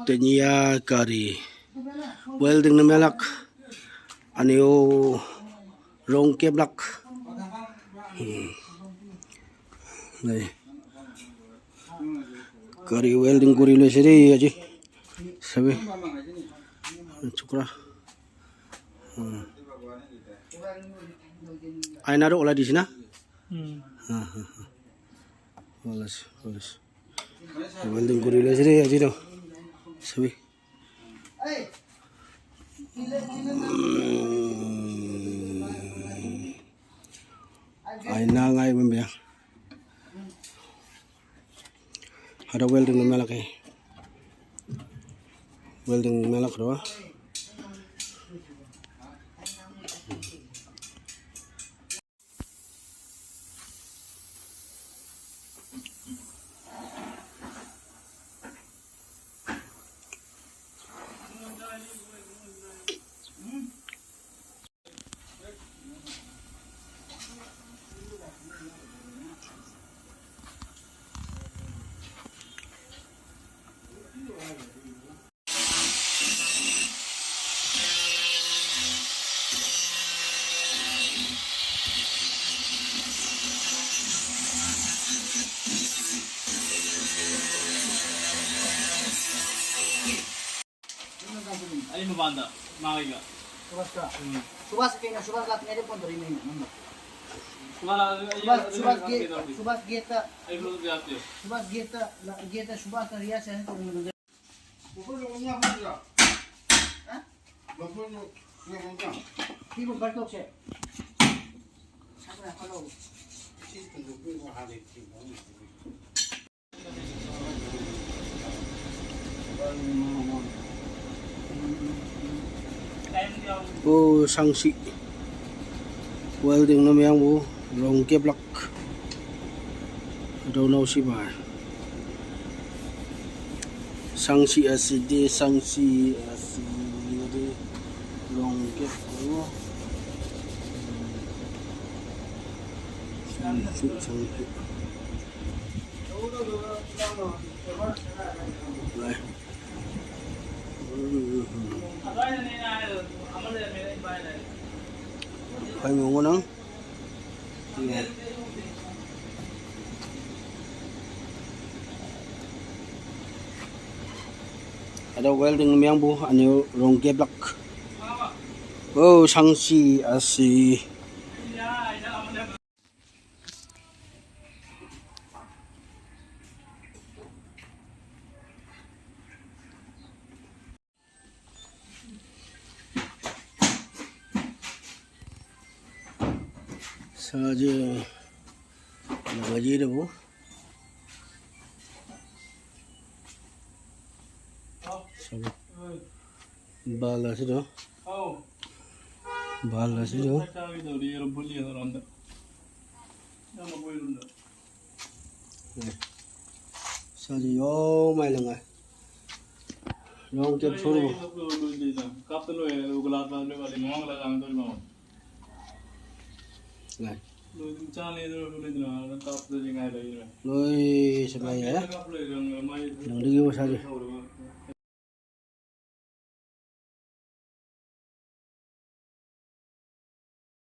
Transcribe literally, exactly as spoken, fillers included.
Tenya kari welding na melak. Anio rong keplak. Hmm. Nai. Kari welding kuri lo siri aji. Sabi. Chukra. Hmm. Aina ro ola disi na? Hmm. Ha, ha, ha. Olas, olas. Welding kuri lo siri aji ro. Sabi. Aina ngai bembe. Ada welding melak eh. Welding melak ro. ꯑꯩ ꯃꯄꯥꯟꯗ ꯃꯥꯒꯤꯒ꯫ ꯁꯨꯕꯥꯁꯀ? ꯎꯝ꯫ ꯁꯨꯕꯥꯁ ꯀꯩꯅꯣ, ꯁꯨꯕꯥꯁ ꯂꯥꯛꯇ꯭ꯔꯤꯉꯩꯗ ꯐꯣꯟ ꯇꯧꯔꯛꯏꯅꯦ ꯑꯩꯅ ꯅꯪꯅ꯫ ꯁꯨꯕꯥꯁ ꯂꯥꯛ-, ꯑꯩ ꯁꯨꯕꯥꯁ, ꯑꯗꯨ ꯁꯨꯕꯥꯁ ꯒꯦꯠ, ꯂꯥꯛꯇꯦ, ꯂꯥꯛꯇꯦ꯫ ꯁꯨꯕꯥꯁ ꯒꯦꯠꯇ, ꯑꯩ ꯂꯣꯟꯕ ꯌꯥꯗꯦ꯫ ꯁꯨꯕꯥꯁ ꯒꯦꯠꯇ, ꯂ-, ꯒꯦꯠꯇ ꯁꯨꯕꯥꯁꯅ ꯔꯤꯌꯥꯁꯟ ꯇꯧꯔꯝꯕꯗꯨꯗ꯫ ꯕꯐꯔꯗꯣ ꯑꯣꯟ ꯌꯥꯕ ꯅꯠꯇ꯭ꯔꯣ? ꯍꯥ? ꯕꯐꯔꯗꯣ ꯀꯌꯥ ꯑꯣꯟ ꯌꯥꯕ? ꯁꯤ ꯕꯐꯔ ꯇꯣꯛꯁꯦ꯫ ꯁꯥꯏꯠꯇ ꯍꯥꯞꯄ ꯂꯧ꯫ ꯁꯤ ꯊꯤꯟꯗꯣꯛꯇꯣꯏꯅꯦ ꯍꯥꯟꯅꯩ ꯊꯤꯟꯗꯣꯛ ꯑꯃ꯫ O sangsi. Welding na meyang bo rong keplak. Donau sibar. Sangsi asidi, sangsi asidi rong keplak. Sangsi, sangsi. Lai. Khai mo ngonang. Ada welding meyang bo, ani rong keplak. O, sangsi asi. Saje lagaji de bo. Sabe. Bala sido. Bala sido. Saji yo mai langa. Long kep suru. Lai. Loi sebai ya. Nang digi bo saji.